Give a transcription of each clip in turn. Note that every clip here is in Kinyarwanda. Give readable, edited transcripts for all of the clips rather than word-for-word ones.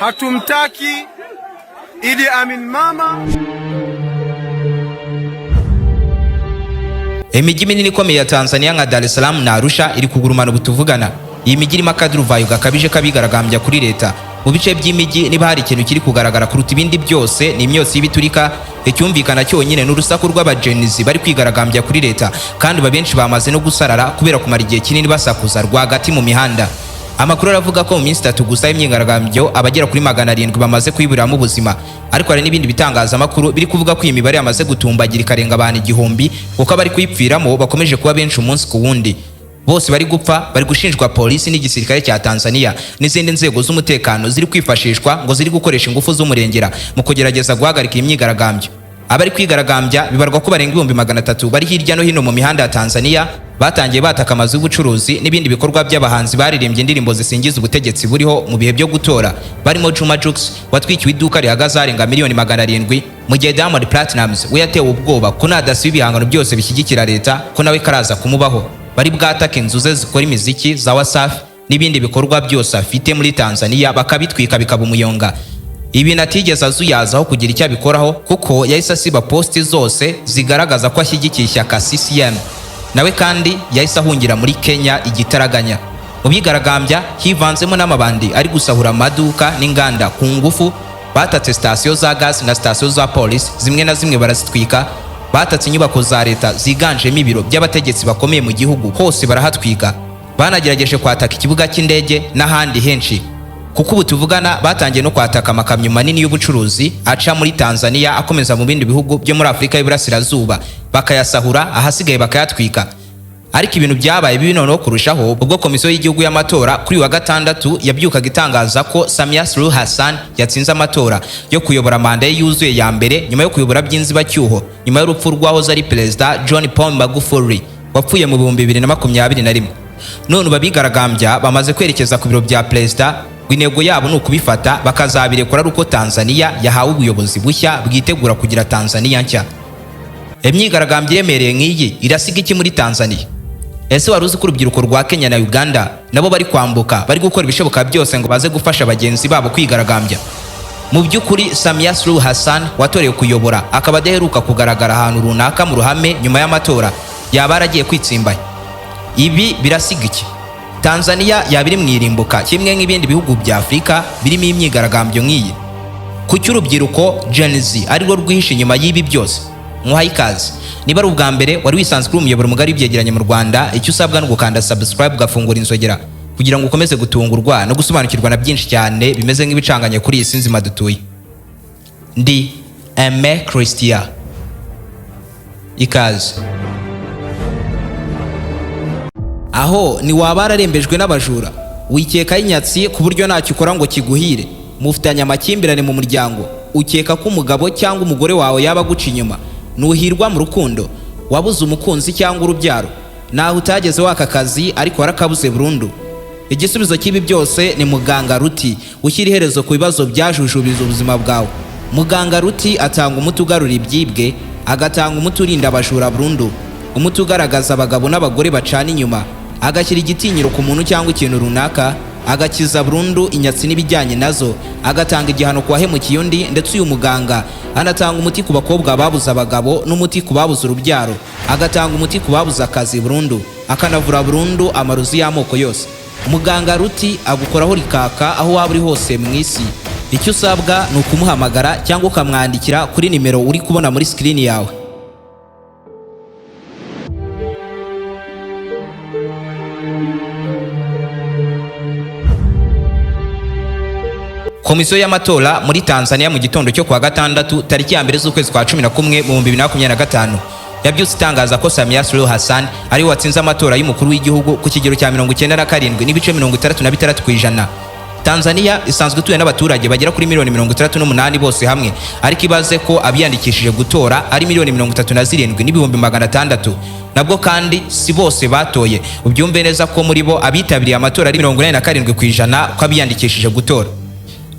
Hatumtaki Idi Amin mama. Imijyi minini ikomeye ya Tanzania nka Dar es Salaam na Arusha iri kugurumana ubu tuvugana. Iyi mijyi irimo akaduruvayo gakabije k'abigaragambya kuri leta. Mu bice by'imijyi niba hari ikintu kiri kugaragara kuruta ibindi byose ni imyotsi y'ibiturika. Icyumvikana cyonyine ni urusaku rw'abajenizi bari kwigaragambya kuri leta, kandi benshi bamaze no gusarara kubera kumara igihe kinini basakuza rwagati mu mihanda. Amakuru aravuga ko mu minsi 3 gusa y'imyigaragambyo abagera kuri 700 bamaze kuyiburiramo ubuzima, ariko hari n'ibindi bitangazamakuru biri kuvuga ko iyi mibare yamaze gutumbagira ikarenga abantu 1000, kuko abari kuyipfiramo bakomeje kuba benshi umunsi ku wundi. Bose bari gupfa bari gushinjwa polisi n'igisirikare cya Tanzania n'izindi nzego z'umutekano ziri kwifashishwa ngo ziri gukoresha ingufu z'umurengera mu kugerageza guhagarika iyi myigaragambyo. Abari kwigaragambya bibarwa ko barenga 300,000 bari hirya no hino mu mihanda ya Tanzania, batangiye bataka amazu y'ubucuruzi n'ibindi bikorwa by'abahanzi baririmbye indirimbo zisingiza ubutegetsi buriho mu bihe byo gutora, barimo Juma Jux watwikiwe iduka rihagaze arenga miliyoni 700, mu gihe Diamond Platnumz we yatewe ubwoba ko nadasiba ibihangano byose bishyigikira leta ko nawe karaza kumubaho. Bari bwataka inzu ze zikora imiziki za Wasafi n'ibindi bikorwa byose afite muri Tanzania bakabitwika bikaba umuyonga. Ibi natigeze azuyazaho kugira icyo abikoraho, kuko yahise asiba posti zose zigaragaza ko ashyigikiye ishyaka CCM. Nawe kandi yahise ahungira muri Kenya igitaraganya. Mu bigaragambya hivanzemo n'amabandi ari gusahura amaduka n'inganda ku ngufu. Batatse sitasiyo za gas na sitasiyo za polisi, zimwe na zimwe barazitwika. Batatse inyubako za leta ziganjemo ibiro by'abategetsi bakomeye mu gihugu, hose barahatwika. Banagerageje kwataka ikibuga cy'indege n'ahandi henshi, kuko ubu tuvugana batangiye no kwataka amakamyo manini y'ubucuruzi aca muri Tanzania akomeza mu bindi bihugu byo muri Afurika y'Iburasirazuba, bakayasahura ahasigaye bakayatwika. Ariko ibintu byabaye bibi noneho kurushaho ubwo komisiyo y'igihugu y'amatora kuri wa gatandatu yabyukaga itangaza ko Samia Suluhu Hassan yatsinze amatora yo kuyobora manda ye yuzuye ya mbere nyuma yo kuyobora by'inzibacyuho nyuma y'urupfu rw'uwahoze ari perezida John Pombe Magufuli wapfuye mu 2021. None ubu abigaragambya bamaze kwerekeza ku biro bya perezida, intego yabo ni ukubifata bakazabirekura ari uko Tanzania yahawe ubuyobozi bushya bwitegura kugira Tanzania nshya. Imyigaragambyo iremereye nk'iyi irasiga iki muri Tanzania? Ese wari uzi ko urubyiruko rwa Kenya na Uganda nabo bari kwambuka, bari gukora ibishoboka byose ngo baze gufasha bagenzi babo kwigaragambya? Mu by'ukuri Samia Suluhu Hassan watorewe kuyobora akaba adaheruka kugaragara ahantu runaka mu ruhame nyuma y'amatora, yaba yaragiye kwitsimbaye. Ibi birasiga iki? Tanzania yaba iri mu irimbuka kimwe nk'ibindi bihugu bya Afurika birimo imyigaragambyo nk'iyi. Kuki urubyiruko Gen Z ari rwo rwihishe inyuma y'ibi byose? Nkuhaye ikaze. Niba ari ubwa mbere wari wisanzwe uri umuyoboro mugari w'ibyegeranyo mu Rwanda, icyo usabwa ni ugukanda subscribe ugafungura inzogera kugira ngo ukomeze gutungurwa no gusobanukirwa na byinshi cyane bimeze nk'ibicanganye kuri iyi si nzima dutuye. Ndi Aime Christian. Ikaze. Aho ni waba wararembejwe n'abajura, wikeka inyatsi ku buryo ntacyo ukora ngo kiguhire, mufitanye amakimbirane mu muryango, ukeka ko umugabo cyangwa umugore wawe yaba aguca inyuma, nuhirwa mu rukundo, wabuze umukunzi cyangwa urubyaro, naho utageze waka akazi ariko warakabuze burundu. Igisubizo cy'ibi byose ni Muganga Ruti ushyira iherezo ku bibazo byajujubiza ubuzima bwawe. Muganga Ruti atanga umuti ugarura ibyibwe, agatanga umuti urinda abajura burundu, umuti ugaragaza abagabo n'abagore bacana inyuma, agashyira igitinyiro ku muntu cyangwa ikintu runaka, agakiza burundu inyatsi n'ibijyanye nazo, agatanga igihano ku wahemukiye undi. Ndetse uyu muganga anatanga umuti ku bakobwa babuze abagabo n'umuti ku babuze urubyaro, agatanga umuti ku babuze akazi burundu, akanavura burundu amarozi y'amoko yose. Muganga Ruti agukoraho rikaka aho waba uri hose mu isi. Icyo usabwa ni ukumuhamagara cyangwa ukamwandikira kuri nimero uri kubona muri sikirini yawe. Komisiyo y'amatora muri Tanzania mu gitondo cyo kuwa gatandatu tariki ya 1 z'ukwezi kwa 11 mu 2025 yabyutse itangaza ko Samia Suluhu Hassan ari we watsinze amatora y'umukuru w'igihugu ku kigero cya 97.66%. Tanzania isanzwe ituwe n'abaturage bagera kuri miliyoni 68 bose hamwe, ariko ibaze ko abiyandikishije gutora ari miliyoni 37,600,000. Nabwo kandi si bose batoye. Ubyumve neza ko muri bo abitabiriye amatora ari 87% ko abiyandikishije gutora.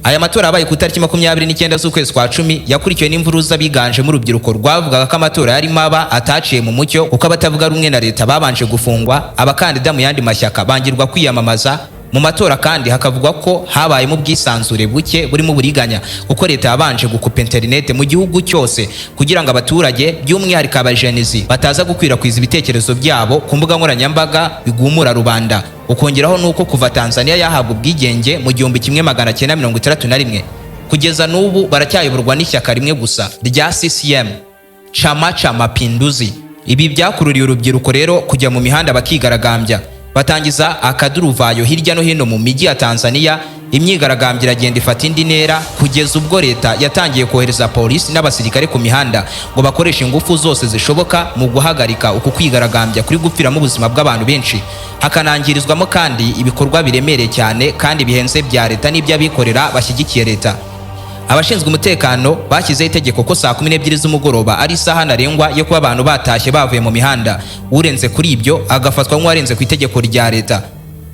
Aya matora yabaye ku itariki 29 z'ukwezi kwa 10, yakurikiwe n'imvururu z'abiganjemo urubyiruko rwavugaga ko amatora yarimo aba ataciye mu mucyo, kuko abatavuga rumwe na leta babanje gufungwa, abakandida mu yandi mashyaka bangirwa kwiyamamaza, Mu matora kandi hakavugwa ko habayemo ubwisanzure buke burimo uburiganya, kuko leta yabanje gukupa interinete mu gihugu cyose kugira ngo abaturage, by'umwihariko abajenizi, bataza gukwirakwiza ibitekerezo byabo ku mbuga nkoranyambaga bigumura rubanda. Ukongeraho nuko kuva Tanzania yahabwa ubwigenge mu 1961 kugeza n'ubu baracyayoborwa n'ishyaka rimwe gusa rya CCM, Chama cha Mapinduzi. Ibi byakururiye urubyiruko rero kujya mu mihanda bakigaragambya, batangiza akaduruvayo hirya no hino mu mijyi ya Tanzania. Imyigaragambyo iragenda ifata indi ntera kugeza ubwo leta yatangiye kohereza polisi n'abasirikare ku mihanda ngo bakoreshe ingufu zose zishoboka mu guhagarika uku kwigaragambya kuri gupfiramo ubuzima bw'abantu benshi, hakanangirizwamo kandi ibikorwa biremereye cyane kandi bihenze bya leta n'iby'abikorera bashyigikiye leta. Abashinzwe umutekano bashyizeho itegeko ko saa 12 z'umugoroba ari isaha ntarengwa yo kuba abantu batashye bavuye mu mihanda. Urenze kuri ibyo agafatwa nk'uwarenze ku itegeko rya leta.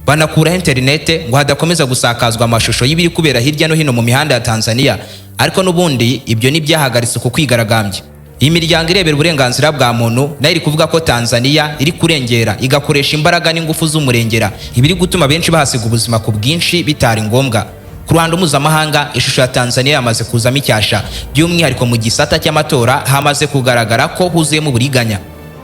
Banakuraho interinete ngo hadakomeza gusakazwa amashusho y'ibiri kubera hirya no hino mu mihanda ya Tanzania. Ariko n'ubundi ibyo ntibyahagaritse uku kwigaragambya. Iyi miryango irebera uburenganzira bwa muntu nayo iri kuvuga ko Tanzania iri kurengera, igakoresha imbaraga n'ingufu z'umurengera, ibiri gutuma benshi bahasiga ubuzima ku bwinshi bitari ngombwa. Ku ruhando mpuzamahanga, ishusho ya Tanzania yamaze kuzamo icyasha, by'umwihariko mu gisata cy'amatora hamaze kugaragara ko huzuyemo uburiganya.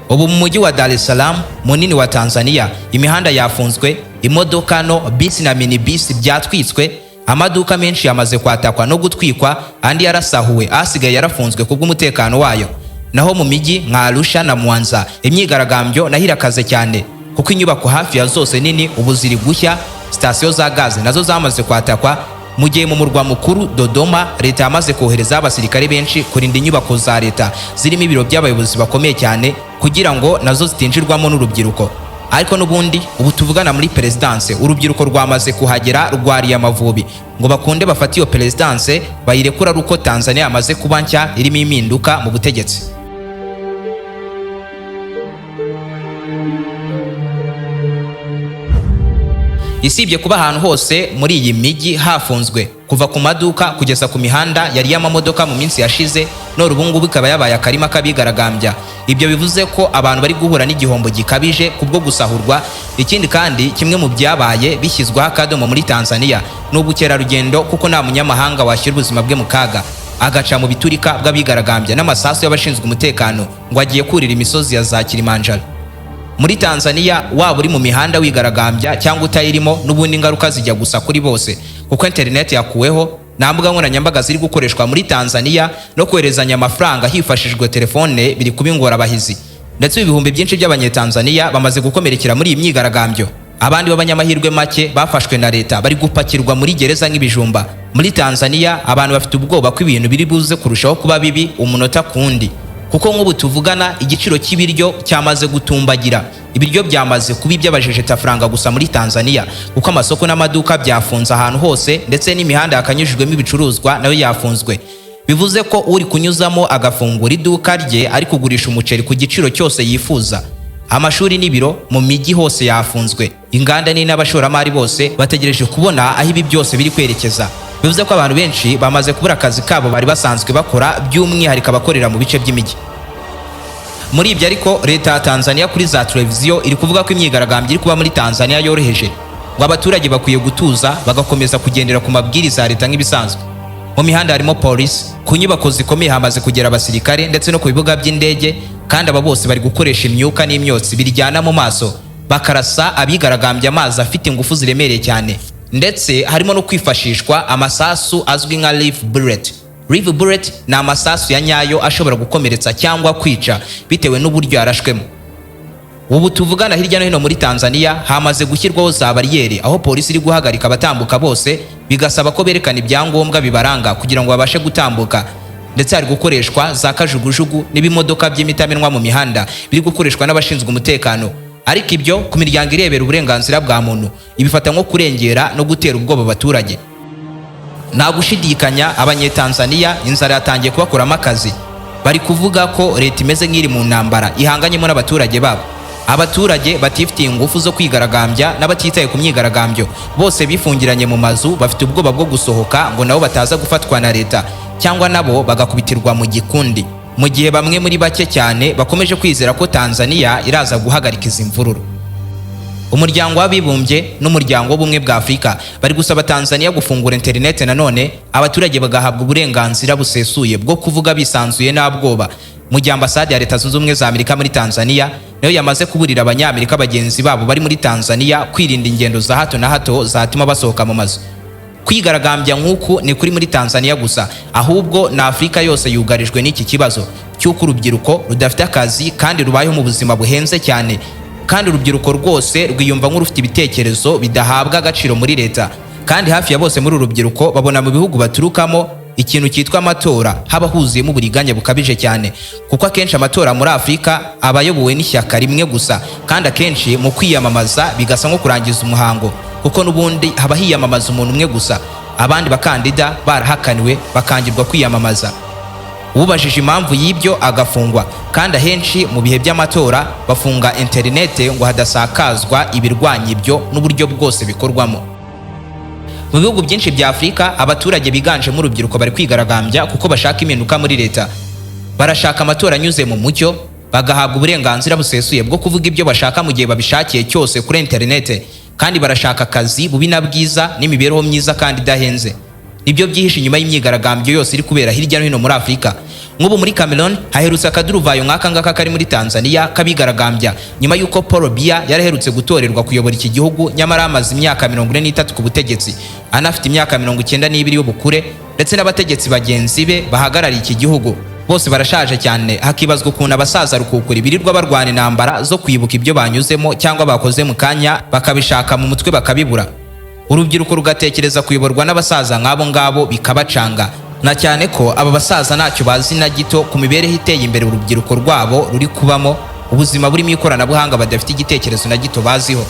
Ubu mu mujyi wa Dar es Salaam munini wa Tanzania, imihanda yafunzwe, imodoka no bisi na minibisi byatwitswe, amaduka menshi yamaze kwatakwa no gutwikwa, andi yarasahuwe, asigaye yarafunzwe kubw'umutekano wayo. Naho mu mijyi nka Arusha na Mwanza, imyigaragambyo naho irakaze cyane, kuko inyubako hafi ya zose nini ubu ziri gushya, sitasiyo za gaze nazo zamaze kwatakwa, mu gihe mu murwa mukuru Dodoma leta yamaze kohereza abasirikare benshi kurinda inyubako za leta zirimo ibiro by'abayobozi bakomeye cyane, kugira ngo nazo zitinjirwamo n'urubyiruko. Ariko n'ubundi ubu tuvugana muri perezidanse urubyiruko rwamaze kuhagera, rwariye amavubi ngo bakunde bafate iyo perezidanse, bayirekura ari uko Tanzania yamaze kuba nshya irimo impinduka mu butegetsi. Isibye kuba ahantu hose muri iyi mijyi hafunzwe, kuva ku maduka kugeza ku mihanda yari y'amamodoka mu minsi yashize, none ubu ngubu ikaba yabaye akarima k'abigaragambya. Ibyo bivuze ko abantu bari guhura n'igihombo gikabije kubwo gusahurwa. Ikindi kandi, kimwe mu byabaye bishyizweho akadomo muri Tanzania ni ubukerarugendo, kuko nta munyamahanga washyira ubuzima bwe mu kaga agaca mu biturika bw'abigaragambya n'amasasu y'abashinzwe umutekano ngo agiye kurira imisozi ya za Kilimanjaro. Muri Tanzania, waba uri mu mihanda wigaragambya cyangwa utayirimo, n'ubundi ingaruka zijya gusa kuri bose, kuko interineti yakuweho, nta mbuga nkoranyambaga ziri gukoreshwa muri Tanzania, no koherezanya amafaranga hifashishijwe telefone biri kuba ingorabahizi. Ndetse ibihumbi byinshi by'Abanyetanzania bamaze gukomerekera muri iyi myigaragambyo. Abandi b'abanyamahirwe make bafashwe na leta bari gupakirwa muri gereza nk'ibijumba. Muri Tanzania abantu bafite ubwoba ko ibintu biri buze kurushaho kuba bibi umunota ku wundi, kuko nk'ubu tuvugana igiciro cy'ibiryo cyamaze gutumbagira. Ibiryo byamaze kuba iby'abajejetafaranga gusa muri Tanzania, kuko amasoko n'amaduka byafunze ahantu hose, ndetse n'imihanda yakanyujijwemo ibicuruzwa nayo yafunzwe. Bivuze ko uri kunyuzamo agafungura iduka rye ari kugurisha umuceri ku giciro cyose yifuza. Amashuri n'ibiro mu mijyi hose yafunzwe, inganda nini n'abashoramari bose bategereje kubona aho ibi byose biri kwerekeza. Bivuze ko abantu benshi bamaze kubura akazi kabo bari basanzwe bakora, by'umwihariko abakorera mu bice by'imijyi. Muri ibyo ariko, leta ya Tanzania kuri za televiziyo iri kuvuga ko imyigaragambyo iri kuba muri Tanzania yoroheje, ngo abaturage bakwiye gutuza bagakomeza kugendera ku mabwiriza ya leta nk'ibisanzwe. Mu mihanda harimo polisi, ku nyubako zikomeye hamaze kugera abasirikare, ndetse no ku bibuga by'indege, kandi aba bose bari gukoresha imyuka n'imyotsi biryana mu maso, bakarasa abigaragambya amazi afite ingufu ziremereye cyane, ndetse harimo no kwifashishwa amasasu azwi nka live bullet. Live bullet ni amasasu ya nyayo ashobora gukomeretsa cyangwa kwica bitewe n'uburyo yarashwemo. Ubu tuvugana hirya no hino muri Tanzania hamaze gushyirwaho za bariyeri, aho polisi iri guhagarika abatambuka bose, bigasaba ko berekana ibyangombwa bibaranga kugira ngo babashe gutambuka. Ndetse hari gukoreshwa za kajugujugu n'ibimodoka by'imitamenwa mu mihanda biri gukoreshwa n'abashinzwe umutekano. Ariko ibyo ku miryango irebera uburenganzira bwa muntu ibifata nko kurengera no gutera ubwoba abaturage. Nta gushidikanya, Abanyetanzaniya inzara yatangiye kubakuramo akazi. Bari kuvuga ko leta imeze nk'iri mu ntambara ihanganyemo n'abaturage babo. Abaturage batifitiye ingufu zo kwigaragambya n'abatitaye ku myigaragambyo bose bifungiranye mu mazu, bafite ubwoba bwo gusohoka ngo nabo bataza gufatwa na leta cyangwa nabo bagakubitirwa mu gikundi, mu gihe bamwe muri bake cyane bakomeje kwizera ko Tanzania iraza guhagarika izi mvururu. Umuryango w'Abibumbye n'Umuryango w'Ubumwe bwa Afurika bari gusaba Tanzania gufungura interineti nanone, abaturage bagahabwa uburenganzira busesuye bwo kuvuga bisanzuye nta bwoba, mu gihe ambasade ya Leta Zunze Ubumwe za Amerika muri Tanzania nayo yamaze kuburira Abanyamerika bagenzi babo bari muri Tanzania kwirinda ingendo za hato na hato zatuma basohoka mu mazu. Kwigaragambya nk'uku ni kuri muri Tanzania gusa, ahubwo na Afurika yose yugarijwe n'iki kibazo cy'uko urubyiruko rudafite akazi kandi rubayeho mu buzima buhenze cyane, kandi urubyiruko rwose rwiyumva nk'urufite ibitekerezo bidahabwa agaciro muri leta. Kandi hafi ya bose muri uru rubyiruko babona mu bihugu baturukamo ikintu cyitwa amatora haba huzuyemo uburiganya bukabije cyane, kuko akenshi amatora muri Afurika aba ayobowe n'ishyaka rimwe gusa, kandi akenshi mu kwiyamamaza bigasa nko kurangiza umuhango, kuko n'ubundi haba hiyamamaza umuntu umwe gusa, abandi bakandida barahakaniwe bakangirwa kwiyamamaza. Ubajije impamvu y'ibyo agafungwa. Kandi ahenshi mu bihe by'amatora bafunga interinete ngo hadasakazwa ibirwanya ibyo n'uburyo bwose bikorwamo. Mu bihugu byinshi bya Afurika, abaturage biganjemo urubyiruko bari kwigaragambya kuko bashaka impinduka muri leta. Barashaka amatora anyuze mu mucyo, bagahabwa uburenganzira busesuye bwo kuvuga ibyo bashaka mu gihe babishakiye cyose kuri interinete, kandi barashaka akazi bubi na bwiza n'imibereho myiza kandi idahenze. Nibyo byihishe inyuma y'imyigaragambyo yose iri kubera hirya no hino muri Afurika. Nk'ubu muri Cameroon haherutse akaduruvayo nk'aka ngaka kari muri Tanzania kabigaragambya nyuma y'uko Paul Biya yaraherutse gutorerwa kuyobora iki gihugu, nyamara amaze imyaka 43 ku butegetsi, anafite imyaka 92 y'ubukure, ndetse n'abategetsi bagenzi be bahagarariye iki gihugu bose barashaje cyane. Hakibazwa ukuntu abasaza rukukuri birirwa barwana intambara zo kwibuka ibyo banyuzemo cyangwa bakoze mu kanya, bakabishaka mu mutwe bakabibura. Urubyiruko rugatekereza kuyoborwa n'abasaza nk'abo ngabo bikabacanga, na cyane ko aba basaza ntacyo bazi na gito ku mibereho iteye imbere urubyiruko rwabo ruri kubamo, ubuzima burimo ikoranabuhanga badafite igitekerezo na gito baziho.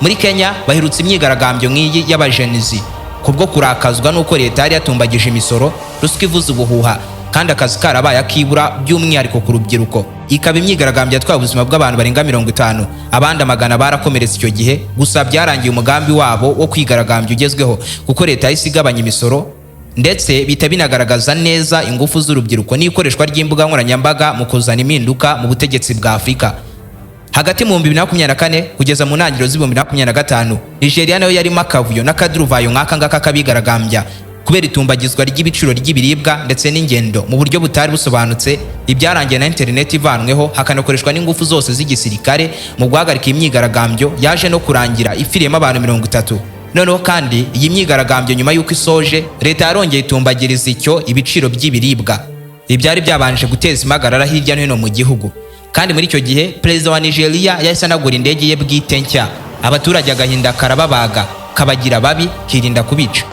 Muri Kenya baherutse imyigaragambyo nk'iyi y'abajenizi kubwo kurakazwa n'uko leta yari yatumbagije imisoro, ruswa ivuza ubuhuha, kandi akazi karabaye akibura by'umwihariko ku rubyiruko. Ikaba imyigaragambyo yatwaye ubuzima bw'abantu barenga 50, abandi amagana barakomeretse icyo gihe. Gusa byarangiye umugambi wabo wo kwigaragambya ugezweho, kuko leta yahise igabanya imisoro, ndetse bihita binagaragaza neza ingufu z'urubyiruko n'ikoreshwa ry'imbuga nkoranyambaga mu kuzana impinduka mu butegetsi bwa Afurika. Hagati mu 2024 kugeza mu ntangiriro z'2025, Nigeria nayo yarimo akavuyo n'akaduruvayo nk'aka ngaka kabigaragambya kubera itumbagizwa ry'ibiciro ry'ibiribwa ndetse n'ingendo mu buryo butari busobanutse. Ibyarangiye na interineti ivanweho, hakanakoreshwa n'ingufu zose z'igisirikare mu guhagarika imyigaragambyo yaje no kurangira ipfiriyemo abantu 30. Noneho kandi iyi myigaragambyo nyuma y'uko isoje, leta yarongeye itumbagiriza icyo ibiciro by'ibiribwa, ibyari byabanje guteza impagarara hirya no hino mu gihugu. Kandi muri icyo gihe perezida wa Nigeria yahise anagura indege ye bwite nshya, abaturage agahinda karababaga kabagira babi kirinda kubica.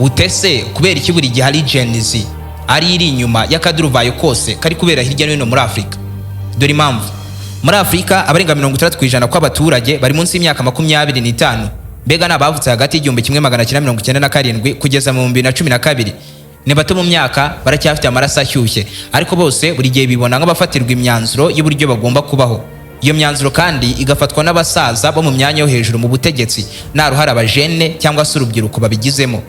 Utese kubera iki buri gihe ari Gen Z ari iri inyuma y'akaduruvayo kose kari kubera hirya no hino muri Afurika? Dore impamvu. Muri Afurika abarenga 60% kw'abaturage bari munsi y'imyaka 25, mbega ni abavutse hagati y'1997 kugeza mu 2012. Ni bato mu myaka, baracyafite amaraso ashyushye, ariko bose buri gihe bibona nk'abafatirwa imyanzuro y'uburyo bagomba kubaho. Iyo myanzuro kandi igafatwa n'abasaza bo mu myanya yo hejuru mu butegetsi, nta ruhare abajene cyangwa se urubyiruko babigizemo.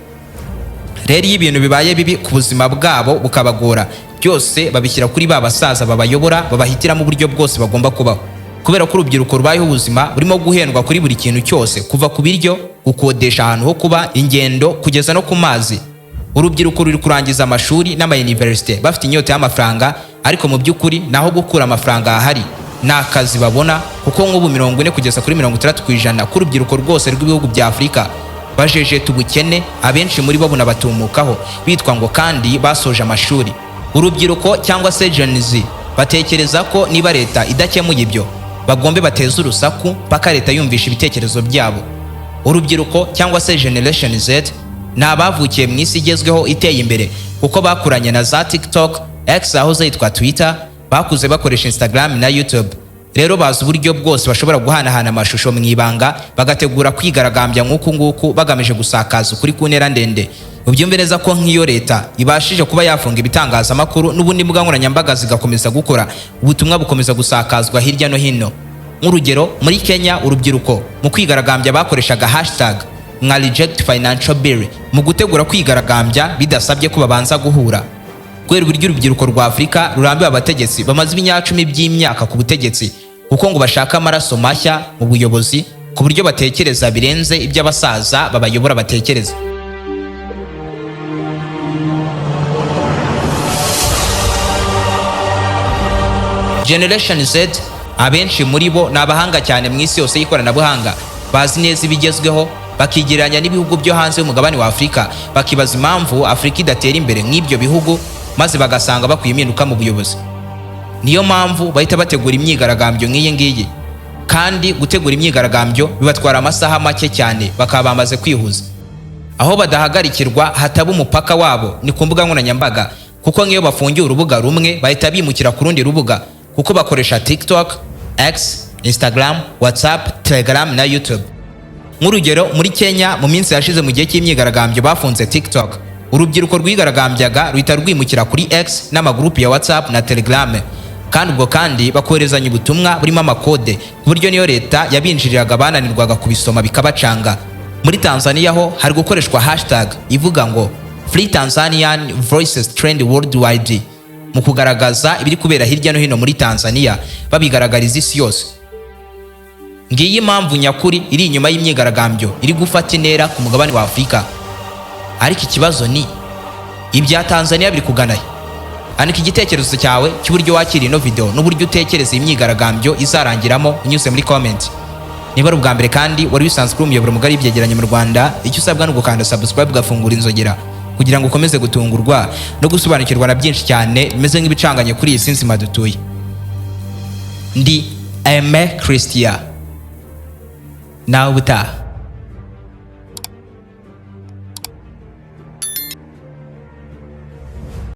Rero iyo ibintu bibaye bibi ku buzima bwabo bukabagora, byose babishyira kuri ba basaza babayobora, babahitiramo uburyo bwose bagomba kubaho. Kubera ko urubyiruko rubayeho ubuzima burimo guhendwa kuri buri kintu cyose, kuva ku biryo, gukodesha ahantu ho kuba, ingendo, kugeza no ku mazi. Urubyiruko ruri kurangiza amashuri n'amayuniverisite bafite inyota y'amafaranga, ariko mu by'ukuri naho gukura amafaranga ahari ni akazi babona, kuko nk'ubu 40 kugeza kuri 60% k'urubyiruko rwose rw'ibihugu bya Afurika bajejeta ubukene, abenshi muri bo bunabatumukaho bitwa ngo kandi basoje amashuri. Urubyiruko cyangwa se Gen Z batekereza ko niba leta idakemuye ibyo, bagombe bateze urusaku mpaka leta yumvisha ibitekerezo byabo. Urubyiruko cyangwa se Generation Z ni abavukiye mu isi igezweho iteye imbere, kuko bakuranye na za TikTok, X aho yitwa Twitter, bakuze bakoresha Instagram na YouTube. Rero bazi uburyo bwose bashobora guhanahana amashusho mu ibanga, bagategura kwigaragambya nk'uku nguku bagamije gusakaza ukuri ku ntera ndende. Ubyumve neza ko nk'iyo leta ibashije kuba yafunga ibitangazamakuru n'ubundi mbuga nkoranyambaga zigakomeza gukora, ubutumwa bukomeza gusakazwa hirya no hino. Nk'urugero muri Kenya urubyiruko mu kwigaragambya bakoreshaga hashtag nka Reject Financial Bill mu gutegura kwigaragambya bidasabye ko babanza guhura. Kubera uburyo urubyiruko rwa Afurika rurambiwe abategetsi bamaze ibinyacumi by'imyaka ku butegetsi, kuko ngo bashaka amaraso mashya mu buyobozi, ku buryo batekereza birenze ibyo abasaza babayobora batekereza. Generation Z, abenshi muri bo ni abahanga cyane mu isi yose y'ikoranabuhanga, bazi neza ibigezweho, bakigereranya n'ibihugu byo hanze y'umugabane wa Afurika, bakibaza impamvu Afurika idatera imbere nk'ibyo bihugu, maze bagasanga bakwiye impinduka mu buyobozi. Niyo mpamvu bahita bategura imyigaragambyo nk'iyi ngiyi, kandi gutegura imyigaragambyo bibatwara amasaha make cyane, bakaba bamaze kwihuza. Aho badahagarikirwa hataba umupaka wabo ni ku mbuga nkoranyambaga, kuko nk'iyo bafungiye urubuga rumwe bahita bimukira ku rundi rubuga, kuko bakoresha TikTok, X, Instagram, WhatsApp, Telegram na YouTube. Nk'urugero, muri Kenya mu minsi yashize mu gihe cy'imyigaragambyo bafunze TikTok, urubyiruko rwigaragambyaga ruhita rwimukira kuri X n'amagurupu ya WhatsApp na Telegram, kandi ubwo kandi bakoherezanya ubutumwa burimo amakode, ku buryo niyo leta yabinjiriraga bananirwaga kubisoma bikabacanga. Muri Tanzania ho hari gukoreshwa hashtag ivuga ngo "Free Tanzanian Voices Trend Worldwide" mu kugaragaza ibiri kubera hirya no hino muri Tanzania, babigaragariza isi yose. Ngiyi impamvu nyakuri iri inyuma y'imyigaragambyo iri gufata intera ku mugabane wa Afurika. Ariko ikibazo ni ibya Tanzania biri kugana he? Andika igitekerezo cyawe cy'uburyo wakira ino video n'uburyo utekereza iyi myigaragambyo izarangiramo unyuze muri comment. Niba ari ubwa mbere kandi wari wisanzwe uri umuyoboro mugari w'ibyegeranyo mu Rwanda, icyo usabwa ni ugukanda subscribe, ugafungura inzogera kugira ngo ukomeze gutungurwa no gusobanukirwa na byinshi cyane bimeze nk'ibicanganye kuri iyi si nzima dutuye. Ndi Aime Christian, nawe ubutaha.